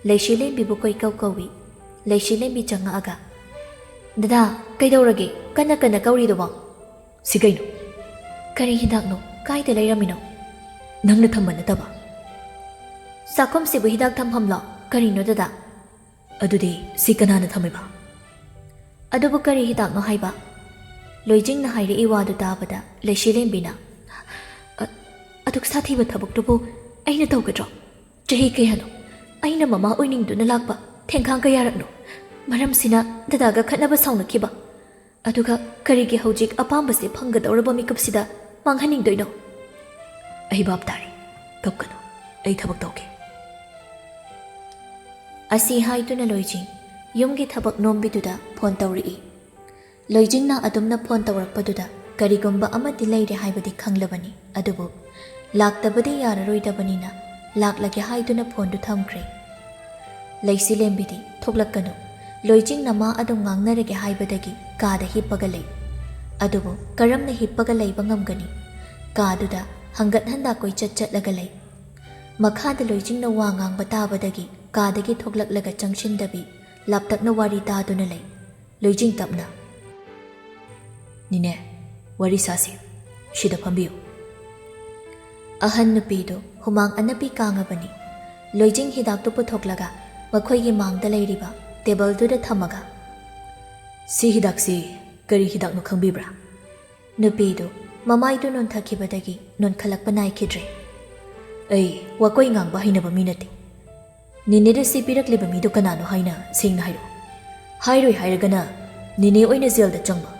ꯂꯩꯁꯤꯂꯦꯝꯕꯤꯕꯨ ꯀꯣꯏꯀꯧ ꯀꯧꯏ꯫ ꯂꯩꯁꯤꯂꯦꯝꯕꯤ ꯆꯪꯉꯛꯑꯒ, "ꯗꯗꯥ, ꯀꯩꯗꯧꯔꯒꯦ? ꯀꯟꯅ ꯀꯟꯅ ꯀꯧꯔꯤꯗꯨꯕꯣ?" "ꯁꯤ ꯀꯩꯅꯣ?" "ꯀꯔꯤ ꯍꯤꯗꯥꯛꯅꯣ? ꯀꯥꯏꯗ ꯂꯩꯔꯝꯃꯤꯅꯣ?" "ꯅꯪꯅ ꯊꯝꯕ ꯅꯠꯇꯕ?" "ꯆꯥꯛꯈꯨꯝꯁꯤꯕꯨ ꯍꯤꯗꯥꯛ ꯊꯝꯐꯝꯂꯣ? ꯀꯔꯤꯅꯣ ꯗꯗꯥ?" ꯑꯗꯨꯗꯤ ꯁꯤ ꯀꯅꯥꯅ ꯊꯝꯃꯤꯕ? ꯑꯗꯨꯕꯨ ꯀꯔꯤ ꯍꯤꯗꯥꯛꯅꯣ ꯍꯥꯏꯕ? ꯂꯣꯏꯖꯤꯡꯅ ꯍꯥꯏꯔꯛꯏ ꯋꯥꯗꯨ ꯇꯥꯕꯗ ꯂꯩꯁꯤꯂꯦꯝꯕꯤꯅ, "ꯑ-, ꯑꯗꯨꯛ ꯁꯥꯊꯤꯕ ꯊꯕꯛꯇꯨꯕꯨ ꯑꯩꯅ ꯇꯧꯒꯗ꯭ꯔꯣ? ꯆꯍꯤ ꯀꯌꯥꯅꯣ ꯑꯩꯅ ꯃꯃꯥ ꯑꯣꯏꯅꯤꯡꯗꯨꯅ ꯂꯥꯛꯄ? ꯊꯦꯡꯈꯥꯡ ꯀꯌꯥꯔꯛꯅꯣ? ꯃꯔꯝꯁꯤꯅ ꯗꯗꯥꯒ ꯈꯠꯅꯕ ꯁꯥꯎꯅꯈꯤꯕ? ꯑꯗꯨꯒ ꯀꯔꯤꯒꯤ ꯍꯧꯖꯤꯛ ꯑꯄꯥꯝꯕꯁꯦ ꯐꯪꯒꯗꯧꯔꯕ ꯃꯤꯀꯨꯞꯁꯤꯗ ꯃꯥꯡꯍꯟꯅꯤꯡꯗꯣꯏꯅꯣ?" "ꯑꯩ ꯚꯥꯞ ꯇꯥꯔꯦ꯫ ꯀꯞꯀꯅꯨ꯫ ꯑꯩ ꯊꯕꯛ ꯇꯧꯒꯦ꯫" ꯑꯁꯤ ꯍꯥꯏꯗꯨꯅ ꯂꯣꯏꯖꯤꯡ ꯌꯨꯝꯒꯤ ꯊꯕꯛ ꯅꯣꯝꯕꯤꯗꯨꯗ ꯐꯣꯟ ꯇꯧꯔꯛꯏ꯫ ꯂꯣꯏꯖꯤꯡꯅ ꯑꯗꯨꯝꯅ ꯐꯣꯟ ꯇꯧꯔꯛꯄꯗꯨꯗ ꯀꯔꯤꯒꯨꯝꯕ ꯑꯃꯗꯤ ꯂꯩꯔꯦ ꯍꯥꯏꯕꯗꯤ ꯈꯪꯂꯕꯅꯤ, ꯑꯗꯨꯕꯨ ꯂꯥꯛꯇꯕꯗꯤ ꯌꯥꯔꯔꯣꯏꯗꯕꯅꯤꯅ ꯂꯥꯛꯂꯒꯦ ꯍꯥꯏꯗꯨꯅ ꯐꯣꯟꯗꯨ ꯊꯝꯈ꯭ꯔꯦ꯫ ꯂꯩꯁꯤꯂꯦꯝꯕꯤꯗꯤ ꯊꯣꯛꯂꯛꯀꯅꯨ, ꯂꯣꯏꯖꯤꯡꯅ ꯃꯥ ꯑꯗꯨꯝ ꯉꯥꯡꯅꯔꯒꯦ ꯍꯥꯏꯕꯗꯒꯤ ꯀꯥꯗ ꯍꯤꯞꯄꯒ ꯂꯩ꯫ ꯑꯗꯨꯕꯨ ꯀꯔꯝꯅ ꯍꯤꯞꯄꯒ ꯂꯩꯕ ꯉꯝꯒꯅꯤ? ꯀꯥꯗꯨꯗ ꯍꯪꯒꯠ ꯍꯟꯗ ꯀꯣꯏꯆꯠ ꯆꯠꯂꯒ ꯂꯩ꯫ ꯃꯈꯥꯗ ꯂꯣꯏꯖꯤꯡꯅ ꯋꯥ ꯉꯥꯡꯕ ꯇꯥꯕꯗꯒꯤ ꯀꯥꯗꯒꯤ ꯊꯣꯛꯂꯛꯂꯒ ꯆꯪꯁꯤꯟꯗꯕꯤ ꯂꯥꯞꯇꯛꯅ ꯋꯥꯔꯤ ꯇꯥꯗꯨꯅ ꯂꯩ꯫ ꯂꯣꯏꯖꯤꯡ ꯇꯞꯅ, "ꯅꯤꯅꯦ, ꯋꯥꯔꯤ ꯁꯥꯁꯤ꯫ ꯁꯤꯗ ꯐꯝꯕꯤꯌꯨ꯫" ꯑꯍꯟ ꯅꯨꯄꯤꯗꯨ ꯍꯨꯃꯥꯡ ꯑꯅꯞꯄꯤ ꯀꯥꯡꯉꯕꯅꯤ꯫ ꯂꯣꯏꯖꯤꯡ ꯍꯤꯗꯥꯛꯇꯨ ꯄꯨꯊꯣꯛꯂꯒ ꯃꯈꯣꯏꯒꯤ ꯃꯥꯡꯗ ꯂꯩꯔꯤꯕ ꯇꯦꯕꯜꯗꯨꯗ ꯊꯝꯃꯒ, "ꯁꯤ ꯍꯤꯗꯥꯛꯁꯤ ꯀꯔꯤ ꯍꯤꯗꯥꯛꯅꯣ ꯈꯪꯕꯤꯕ꯭ꯔꯥ?" ꯅꯨꯄꯤꯗꯨ ꯃꯃꯥꯏꯗꯨ ꯅꯣꯟꯊꯈꯤꯕꯗꯒꯤ ꯅꯣꯟꯈꯠꯂꯛꯄ ꯅꯥꯏꯈꯤꯗ꯭ꯔꯦ꯫ "ꯑꯩ ꯋꯥꯀꯣꯏ ꯉꯥꯡꯕ ꯍꯩꯅꯕ ꯃꯤ ꯅꯠꯇꯦ꯫ ꯅꯤꯅꯦꯗ ꯁꯤ ꯄꯤꯔꯛꯂꯤꯕ ꯃꯤꯗꯨ ꯀꯅꯥꯅꯣ ꯍꯥꯏꯅ ꯁꯦꯡꯅ ꯍꯥꯏꯔꯛꯎ꯫ ꯍꯥꯏꯔꯣꯏ ꯍꯥꯏꯔꯒꯅ ꯅꯤꯅꯦ ꯑꯣꯏꯅ ꯖꯦꯜꯗ ꯆꯪꯕ,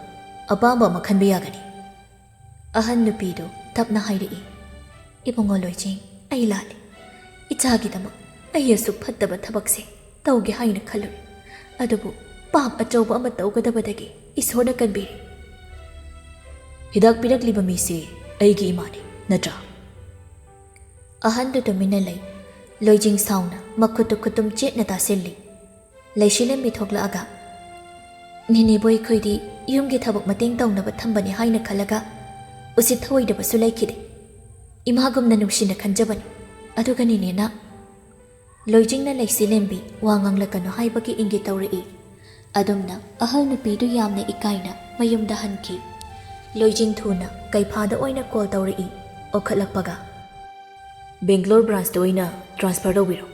ꯑꯄꯥꯝꯕ ꯑꯃ ꯈꯟꯕ ꯌꯥꯒꯅꯤ꯫" ꯑꯍꯟ ꯅꯨꯄꯤꯗꯨ ꯇꯞꯅ ꯍꯥꯏꯔꯛꯏ, "ꯏꯕꯨꯡꯉꯣ ꯂꯣꯏꯖꯤꯡ, ꯑꯩ ꯂꯥꯜꯂꯤ꯫ ꯏꯆꯥꯒꯤꯗꯃꯛ ꯑꯩ ꯑꯁꯨꯛ ꯐꯠꯇꯕ ꯊꯕꯛꯁꯦ ꯇꯧꯒꯦ ꯍꯥꯏꯅ ꯈꯜꯂꯨꯔꯦ꯫ ꯑꯗꯨꯕꯨ ꯄꯥꯞ ꯑꯆꯧꯕ ꯑꯃ ꯇꯧꯒꯗꯕꯗꯒꯤ ꯏꯁꯣꯔꯅ ꯀꯟꯕꯤꯔꯦ꯫" "ꯍꯤꯗꯥꯛ ꯄꯤꯔꯛꯂꯤꯕ ꯃꯤꯁꯤ ꯑꯩꯒꯤ ꯏꯃꯥꯅꯤ, ꯅꯠꯇ꯭ꯔꯥ?" ꯑꯍꯟꯗꯨ ꯇꯨꯃꯤꯟꯅ ꯂꯩ꯫ ꯂꯣꯏꯖꯤꯡ ꯁꯥꯎꯅ ꯃꯈꯨꯠꯇꯨ ꯈꯨꯇꯨꯝ ꯆꯦꯠꯅ ꯇꯥꯁꯤꯜꯂꯤ꯫ ꯂꯩꯁꯤꯂꯦꯝꯕꯤ ꯊꯣꯛꯂꯛꯑꯒ, "ꯅꯦꯅꯦꯕꯨ ꯑꯩꯈꯣꯏꯗꯤ ꯌꯨꯝꯒꯤ ꯊꯕꯛ ꯃꯇꯦꯡ ꯇꯧꯅꯕ ꯊꯝꯕꯅꯤ ꯍꯥꯏꯅ ꯈꯜꯂꯒ ꯎꯁꯤꯠ ꯊꯑꯣꯏꯗꯕꯁꯨ ꯂꯩꯈꯤꯗꯦ꯫ ꯏꯃꯥꯒꯨꯝꯅ ꯅꯨꯡꯁꯤꯅ ꯈꯟꯖꯕꯅꯤ꯫ ꯑꯗꯨꯒ ꯅꯦꯅꯦꯅ꯫" ꯂꯣꯏꯖꯤꯡꯅ ꯂꯩꯁꯤꯂꯦꯝꯕꯤ ꯋꯥ ꯉꯥꯡꯂꯛꯀꯅꯨ ꯍꯥꯏꯕꯒꯤ ꯏꯪꯒꯤꯠ ꯇꯧꯔꯛꯏ꯫ ꯑꯗꯨꯝꯅ ꯑꯍꯜ ꯅꯨꯄꯤꯗꯨ ꯌꯥꯝꯅ ꯏꯀꯥꯏꯅ ꯃꯌꯨꯝꯗ ꯍꯟꯈꯤ꯫ ꯂꯣꯏꯖꯤꯡ ꯊꯨꯅ ꯀꯩꯐꯥꯗ ꯑꯣꯏꯅ ꯀꯣꯜ ꯇꯧꯔꯛꯏ, ꯑꯣꯈꯠꯂꯛꯄꯒ꯫ "ꯕꯦꯡꯒ꯭ꯂꯣꯔ ꯕ꯭ꯔꯥꯟꯁꯇ ꯑꯣꯏꯅ ꯇ꯭ꯔꯥꯟꯁꯐꯔ ꯇꯧꯕꯤꯔꯣ꯫"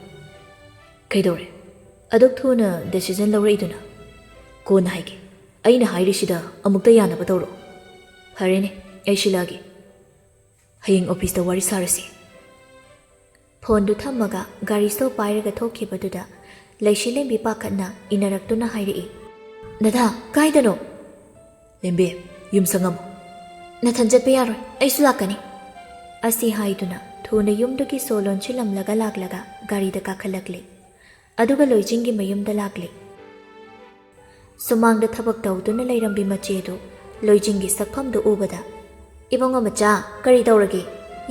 "ꯀꯩꯗꯧꯔꯦ?" ꯑꯗꯨꯛ ꯊꯨꯅ decision ꯂꯧꯔꯛꯏꯗꯨꯅ? ꯀꯣꯟꯅ ꯍꯥꯏꯒꯦ꯫ ꯑꯩꯅ ꯍꯥꯏꯔꯤꯁꯤꯗ ꯑꯃꯨꯛꯇ ꯌꯥꯅꯕ ꯇꯧꯔꯣ꯫ ꯐꯔꯦꯅꯦ, ꯑꯩ ꯁꯤꯜꯂꯛꯑꯒꯦ꯫ ꯍꯌꯦꯡ officeꯇ ꯋꯥꯔꯤ ꯁꯥꯔꯁꯤ꯫ Phoneꯗꯨ ꯊꯝꯃꯒ ꯒꯥꯔꯤ stop ꯄꯥꯏꯔꯒ ꯊꯣꯛꯈꯤꯕꯗꯨꯗ ꯂꯩꯁꯤꯂꯦꯝꯕꯤ ꯄꯥꯈꯠꯅ ꯏꯟꯅꯔꯛꯇꯨꯅ ꯍꯥꯏꯔꯛꯏ, "ꯗꯗꯥ, ꯀꯥꯏꯗꯅꯣ?" "ꯂꯦꯝꯕꯤ, ꯌꯨꯝ ꯁꯪꯉꯝꯃꯨ꯫ ꯅꯊꯟ ꯆꯠꯄ ꯌꯥꯔꯣꯏ, ꯑꯩꯁꯨ ꯂꯥꯛꯀꯅꯤ꯫" ꯑꯁꯤ ꯍꯥꯏꯗꯨꯅ ꯊꯨꯅ ꯌꯨꯝꯗꯨꯒꯤ ꯁꯣ ꯂꯣꯟꯁꯤꯜꯂꯝꯂꯒ ꯂꯥꯛꯂꯒ ꯒꯥꯔꯤꯗ ꯀꯥꯈꯠꯂꯛꯂꯦ꯫ ꯑꯗꯨꯒ ꯂꯣꯏꯖꯤꯡꯒꯤ ꯃꯌꯨꯝꯗ ꯂꯥꯛꯂꯦ꯫ ꯁꯨꯃꯥꯡꯗ ꯊꯕꯛ ꯇꯧꯗꯨꯅ ꯂꯩꯔꯝꯕꯤ ꯃꯆꯦꯗꯨ ꯂꯣꯏꯖꯤꯡꯒꯤ ꯁꯛꯐꯝꯗꯨ ꯎꯕꯗ, "ꯏꯕꯨꯡꯉꯣ ꯃꯆꯥ, ꯀꯔꯤ ꯇꯧꯔꯒꯦ?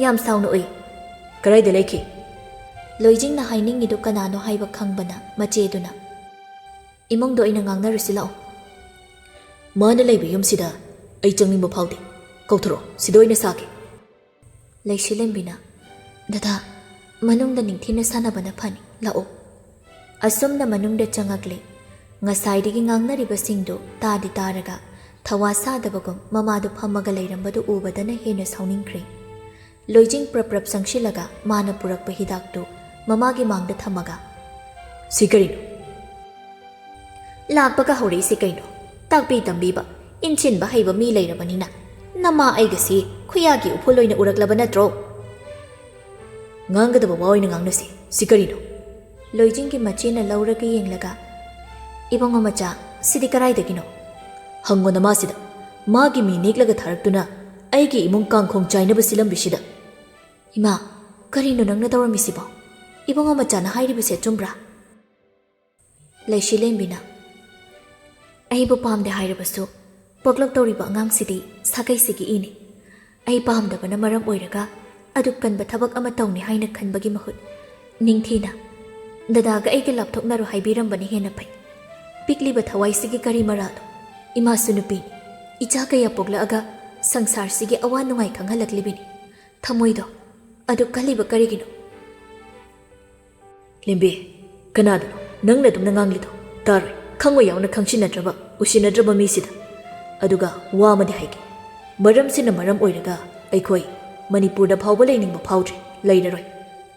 ꯌꯥꯝ ꯁꯥꯎꯅ ꯎꯏ꯫" "ꯀꯔꯥꯏꯗ ꯂꯩꯈꯤ?" ꯂꯣꯏꯖꯤꯡꯅ ꯍꯥꯏꯅꯤꯡꯉꯤꯗꯨ ꯀꯅꯥꯅꯣ ꯍꯥꯏꯕ ꯈꯪꯕꯅ ꯃꯆꯦꯗꯨꯅ, "ꯏꯃꯨꯡꯗ ꯑꯣꯏꯅ ꯉꯥꯡꯅꯔꯨꯁꯤ ꯂꯥꯛꯑꯣ꯫" "ꯃꯥꯅ ꯂꯩꯕ ꯌꯨꯝꯁꯤꯗ ꯑꯩ ꯆꯪꯅꯤꯡꯕ ꯐꯥꯎꯗꯦ꯫ ꯀꯧꯊꯣꯔꯛꯑꯣ, ꯁꯤꯗ ꯑꯣꯏꯅ ꯁꯥꯒꯦ꯫" ꯂꯩꯁꯤꯂꯦꯝꯕꯤꯅ, "ꯗꯗꯥ, ꯃꯅꯨꯡꯗ ꯅꯤꯡꯊꯤꯅ ꯁꯥꯟꯅꯕꯅ ꯐꯅꯤ, ꯂꯥꯛꯑꯣ꯫" ꯑꯁꯨꯝꯅ ꯃꯅꯨꯡꯗ ꯆꯪꯉꯛꯂꯦ꯫ ꯉꯁꯥꯏꯗꯒꯤ ꯉꯥꯡꯅꯔꯤꯕꯁꯤꯡꯗꯨ ꯇꯥꯗꯤ ꯇꯥꯔꯒ ꯊꯋꯥ ꯁꯥꯗꯕꯒꯨꯝ ꯃꯃꯥꯗꯨ ꯐꯝꯃꯒ ꯂꯩꯔꯝꯕꯗꯨ ꯎꯕꯗꯅ ꯍꯦꯟꯅ ꯁꯥꯎꯅꯤꯡꯈ꯭ꯔꯦ꯫ ꯂꯣꯏꯖꯤꯡ ꯄ꯭ꯔꯞ ꯄ꯭ꯔꯞ ꯆꯪꯁꯤꯜꯂꯒ ꯃꯥꯅ ꯄꯨꯔꯛꯄ ꯍꯤꯗꯥꯛꯇꯨ ꯃꯃꯥꯒꯤ ꯃꯥꯡꯗ ꯊꯝꯃꯒ, "ꯁꯤ ꯀꯔꯤꯅꯣ?" "ꯂꯥꯛꯄꯒ ꯍꯧꯔꯛꯏꯁꯤ ꯀꯩꯅꯣ? ꯇꯥꯛꯄꯤ ꯇꯝꯕꯤꯕ, ꯏꯟꯁꯤꯟꯕ ꯍꯩꯕ ꯃꯤ ꯂꯩꯔꯕꯅꯤꯅ ꯅꯃꯥ ꯑꯩꯒꯁꯤ ꯈꯨꯌꯥꯒꯤ ꯎꯐꯨꯜ ꯑꯣꯏꯅ ꯎꯔꯛꯂꯕ ꯅꯠꯇ꯭ꯔꯣ?" "ꯉꯥꯡꯒꯗꯕ ꯋꯥ ꯑꯣꯏꯅ ꯉꯥꯡꯅꯁꯤ꯫ ꯁꯤ ꯀꯔꯤꯅꯣ?" ꯂꯣꯏꯖꯤꯡꯒꯤ ꯃꯆꯦꯅ ꯂꯧꯔꯒ ꯌꯦꯡꯂꯒ, "ꯏꯕꯨꯡꯉꯣ ꯃꯆꯥ, ꯁꯤꯗꯤ ꯀꯔꯥꯏꯗꯒꯤꯅꯣ?" "ꯍꯪꯉꯣ ꯅꯃꯥꯁꯤꯗ꯫ ꯃꯥꯒꯤ ꯃꯤ ꯅꯦꯛꯂꯒ ꯊꯥꯔꯛꯇꯨꯅ ꯑꯩꯒꯤ ꯏꯃꯨꯡ ꯀꯥꯡꯈꯣꯡ ꯆꯥꯏꯅꯕ ꯁꯤꯜꯂꯝꯕꯤꯁꯤꯗ꯫" "ꯏꯃꯥ, ꯀꯔꯤꯅꯣ ꯅꯪꯅ ꯇꯧꯔꯝꯃꯤꯁꯤꯕꯣ? ꯏꯕꯨꯡꯉꯣ ꯃꯆꯥꯅ ꯍꯥꯏꯔꯤꯕꯁꯦ ꯑꯆꯨꯝꯕ꯭ꯔꯥ?" ꯂꯩꯁꯤꯂꯦꯝꯕꯤꯅ, "ꯑꯩꯕꯨ ꯄꯥꯝꯗꯦ ꯍꯥꯏꯔꯕꯁꯨ ꯄꯣꯛꯂꯛꯇꯧꯔꯤꯕ ꯑꯉꯥꯡꯁꯤꯗꯤ ꯁꯥꯒꯩꯁꯤꯒꯤ ꯏꯅꯤ꯫ ꯑꯩ ꯄꯥꯝꯗꯕꯅ ꯃꯔꯝ ꯑꯣꯏꯔꯒ ꯑꯗꯨꯛ ꯀꯟꯕ ꯊꯕꯛ ꯑꯃ ꯇꯧꯅꯤ ꯍꯥꯏꯅ ꯈꯟꯕꯒꯤ ꯃꯍꯨꯠ ꯅꯤꯡꯊꯤꯅ ꯗꯗꯥꯒ ꯑꯩꯒ ꯂꯥꯞꯊꯣꯛꯅꯔꯣ ꯍꯥꯏꯕꯤꯔꯝꯕꯅ ꯍꯦꯟꯅ ꯐꯩ꯫ ꯄꯤꯛꯂꯤꯕ ꯊꯋꯥꯏꯁꯤꯒꯤ ꯀꯔꯤ ꯃꯔꯥꯜꯅꯣ? ꯏꯃꯥꯁꯨ ꯅꯨꯄꯤꯅꯤ, ꯏꯆꯥ ꯀꯌꯥ ꯄꯣꯛꯂꯛꯑꯒ ꯁꯪꯁꯥꯔꯁꯤꯒꯤ ꯑꯋꯥ ꯅꯨꯡꯉꯥꯏ ꯈꯪꯍꯜꯂꯛꯂꯤꯕꯅꯤ꯫ ꯊꯃꯣꯏꯗꯣ ꯑꯗꯨꯛ ꯀꯜꯂꯤꯕ ꯀꯔꯤꯒꯤꯅꯣ?" "ꯂꯦꯝꯕꯤ, ꯀꯅꯥꯗꯅꯣ ꯅꯪꯅ ꯑꯗꯨꯝꯅ ꯉꯥꯡꯂꯤꯗꯣ? ꯇꯥꯔꯣꯏ, ꯈꯪꯉꯣꯏ ꯌꯥꯎꯅ ꯈꯪꯁꯤꯟꯅꯗ꯭ꯔꯕ, ꯎꯁꯤꯟꯅꯗ꯭ꯔꯕ ꯃꯤꯁꯤꯗ꯫ ꯑꯗꯨꯒ ꯋꯥ ꯑꯃꯗꯤ ꯍꯥꯏꯒꯦ꯫ ꯃꯔꯝꯁꯤꯅ ꯃꯔꯝ ꯑꯣꯏꯔꯒ ꯑꯩꯈꯣꯏ ꯃꯅꯤꯄꯨꯔꯗ ꯐꯥꯎꯕ ꯂꯩꯅꯤꯡꯕ ꯐꯥꯎꯗ꯭ꯔꯦ, ꯂꯩꯔꯔꯣꯏ꯫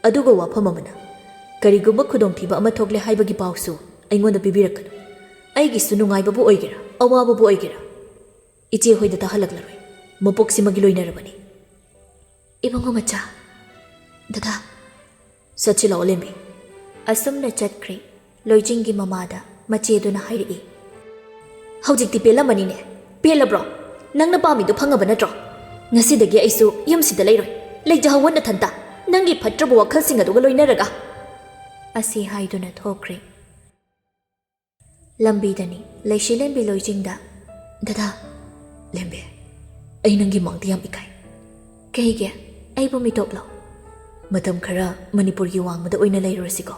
ꯑꯗꯨꯒ ꯋꯥꯐꯝ ꯑꯃꯅ, ꯀꯔꯤꯒꯨꯝꯕ ꯈꯨꯗꯣꯡꯊꯤꯕ ꯑꯃ ꯊꯣꯛꯂꯦ ꯍꯥꯏꯕꯒꯤ ꯄꯥꯎꯁꯨ ꯑꯩꯉꯣꯟꯗ ꯄꯤꯕꯤꯔꯛꯀꯅꯨ꯫ ꯑꯩꯒꯤꯁꯨ ꯅꯨꯡꯉꯥꯏꯕꯕꯨ ꯑꯣꯏꯒꯦꯔꯥ, ꯑꯋꯥꯕꯕꯨ ꯑꯣꯏꯒꯦꯔꯥ, ꯏꯆꯦ ꯍꯣꯏꯗ ꯇꯥꯍꯜꯂꯛꯂꯔꯣꯏ꯫ ꯃꯄꯣꯛꯁꯤꯃꯒꯤ ꯂꯣꯏꯅꯔꯕꯅꯤ꯫ ꯏꯕꯨꯡꯉꯣ ꯃꯆꯥ, ꯗꯗꯥ꯫ ꯆꯠꯁꯤ ꯂꯥꯛꯑꯣ, ꯂꯦꯝꯕꯤ꯫ ꯑꯁꯨꯝꯅ ꯆꯠꯈ꯭ꯔꯦ꯫ ꯂꯣꯏꯖꯤꯡꯒꯤ ꯃꯃꯥꯗ ꯃꯆꯦꯗꯨꯅ ꯍꯥꯏꯔꯛꯏ, "ꯍꯧꯖꯤꯛꯇꯤ ꯄꯦꯜꯂꯝꯃꯅꯤꯅꯦ꯫ ꯄꯦꯜꯂꯕ꯭ꯔꯣ? ꯅꯪꯅ ꯄꯥꯝꯃꯤꯗꯨ ꯐꯪꯉꯕ ꯅꯠꯇ꯭ꯔꯣ? ꯉꯁꯤꯗꯒꯤ ꯑꯩꯁꯨ ꯌꯨꯝꯁꯤꯗ ꯂꯩꯔꯣꯏ꯫ ꯂꯩꯖꯍꯧꯋꯣ ꯅꯊꯟꯇ, ꯅꯪꯒꯤ ꯐꯠꯇ꯭ꯔꯕ ꯋꯥꯈꯜꯁꯤꯡ ꯑꯗꯨꯒ ꯂꯣꯏꯅꯔꯒ꯫" ꯑꯁꯤ ꯍꯥꯏꯗꯨꯅ ꯊꯣꯛꯈ꯭ꯔꯦ꯫ ꯂꯝꯕꯤꯗꯅꯤ ꯂꯩꯁꯤꯂꯦꯝꯕꯤ ꯂꯣꯏꯖꯤꯡꯗ, "ꯗꯗꯥ꯫" "ꯂꯦꯝꯕꯤ, ꯑꯩ ꯅꯪꯒꯤ ꯃꯥꯡꯗ ꯌꯥꯝ ꯏꯀꯥꯏ꯫" "ꯀꯩꯒꯤ? ꯑꯩꯕꯨ ꯃꯤꯇꯣꯞꯂꯣ?" "ꯃꯇꯝ ꯈꯔ ꯃꯅꯤꯄꯨꯔꯒꯤ ꯋꯥꯡꯃꯗ ꯑꯣꯏꯅ ꯂꯩꯔꯨꯔꯁꯤꯀꯣ꯫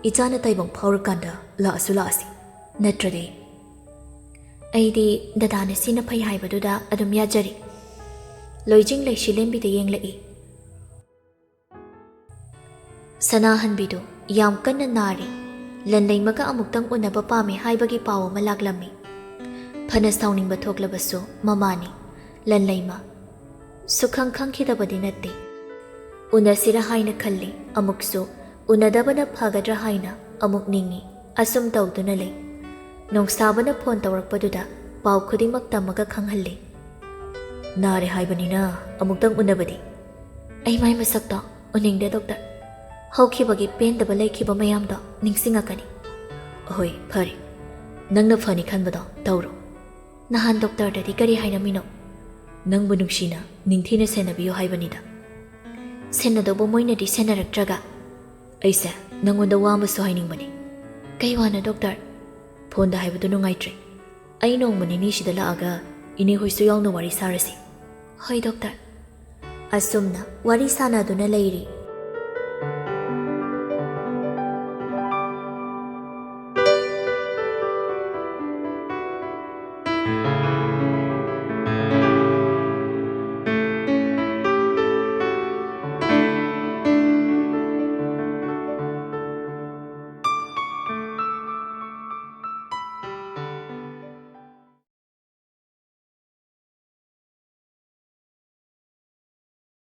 ꯏꯆꯥꯅ ꯇꯥꯏꯕꯪ ꯐꯥꯎꯔꯀꯥꯟꯗ ꯂꯥꯛꯑꯁꯨ ꯂꯥꯛꯑꯁꯤ꯫ ꯅꯠꯇ꯭ꯔꯗꯤ꯫" "ꯑꯩꯗꯤ ꯗꯗꯥꯅ ꯁꯤꯅ ꯐꯩ ꯍꯥꯏꯕꯗꯨꯗ ꯑꯗꯨꯝ ꯌꯥꯖꯔꯤ꯫" ꯂꯣꯏꯖꯤꯡ ꯂꯩꯁꯤꯂꯦꯝꯕꯤꯗ ꯌꯦꯡꯂꯛꯏ꯫ ꯁꯅꯥꯍꯟꯕꯤꯗꯨ ꯌꯥꯝ ꯀꯟꯅ ꯅꯥꯔꯤ꯫ ꯂꯟꯂꯩꯃꯒ ꯑꯃꯨꯛꯇꯪ ꯎꯅꯕ ꯄꯥꯝꯃꯤ ꯍꯥꯏꯕꯒꯤ ꯄꯥꯎ ꯑꯃ ꯂꯥꯛꯂꯝꯃꯤ꯫ ꯐꯅ ꯁꯥꯎꯅꯤꯡꯕ ꯊꯣꯛꯂꯕꯁꯨ ꯃꯃꯥꯅꯤ꯫ ꯂꯟꯂꯩꯃ ꯁꯨꯈꯪ ꯈꯪꯈꯤꯗꯕꯗꯤ ꯅꯠꯇꯦ꯫ ꯎꯅꯁꯤꯔ ꯍꯥꯏꯅ ꯈꯜꯂꯤ, ꯑꯃꯨꯛꯁꯨ ꯎꯅꯗꯕꯅ ꯐꯒꯗ꯭ꯔꯥ ꯍꯥꯏꯅ ꯑꯃꯨꯛ ꯅꯤꯡꯏ꯫ ꯑꯁꯨꯝ ꯇꯧꯗꯨꯅ ꯂꯩ꯫ ꯅꯣꯡꯁꯥꯕꯅ ꯐꯣꯟ ꯇꯧꯔꯛꯄꯗꯨꯗ ꯄꯥꯎ ꯈꯨꯗꯤꯡꯃꯛ ꯇꯝꯃꯒ ꯈꯪꯍꯜꯂꯤ꯫ "ꯅꯥꯔꯦ ꯍꯥꯏꯕꯅꯤꯅ ꯑꯃꯨꯛꯇꯪ ꯎꯅꯕꯗꯤ?" "ꯑꯩ ꯃꯥꯏ ꯃꯁꯛꯇꯣ ꯎꯅꯤꯡꯗꯦ, ꯗꯣꯛꯇꯔ꯫ ꯍꯧꯈꯤꯕꯒꯤ ꯄꯦꯟꯗꯕ ꯂꯩꯈꯤꯕ ꯃꯌꯥꯝꯗꯣ ꯅꯤꯡꯁꯤꯡꯉꯛꯀꯅꯤ꯫" "ꯑꯍꯣꯏ, ꯐꯔꯦ꯫ ꯅꯪꯅ ꯐꯅꯤ ꯈꯟꯕꯗꯣ ꯇꯧꯔꯣ꯫" "ꯅꯍꯥꯟ ꯗꯣꯛꯇꯔꯗꯗꯤ ꯀꯔꯤ ꯍꯥꯏꯔꯝꯃꯤꯅꯣ?" "ꯅꯪꯕꯨ ꯅꯨꯡꯁꯤꯅ, ꯅꯤꯡꯊꯤꯅ ꯁꯦꯟꯅꯕꯤꯌꯨ ꯍꯥꯏꯕꯅꯤꯗ꯫" "ꯁꯦꯟꯅꯗꯧꯕ ꯃꯣꯏꯅꯗꯤ ꯁꯦꯟꯅꯔꯛꯇ꯭ꯔꯒ?" "ꯑꯩꯁꯦ ꯅꯪꯉꯣꯟꯗ ꯋꯥ ꯑꯃꯁꯨ ꯍꯥꯏꯅꯤꯡꯕꯅꯤ꯫" "ꯀꯩ ꯋꯥꯅꯣ, ꯗꯣꯛꯇꯔ?" "ꯐꯣꯟꯗ ꯍꯥꯏꯕꯗꯨ ꯅꯨꯡꯉꯥꯏꯇ꯭ꯔꯦ꯫ ꯑꯩ ꯅꯣꯡꯃ ꯅꯤꯅꯤ ꯁꯤꯗ ꯂꯥꯛꯑꯒ ꯏꯅꯦ ꯍꯣꯏꯁꯨ ꯌꯥꯎꯅ ꯋꯥꯔꯤ ꯁꯥꯔꯁꯤ꯫" "ꯍꯣꯏ, ꯗꯣꯛꯇꯔ꯫" ꯑꯁꯨꯝꯅ ꯋꯥꯔꯤ ꯁꯥꯅꯗꯨꯅ ꯂꯩꯔꯤ꯫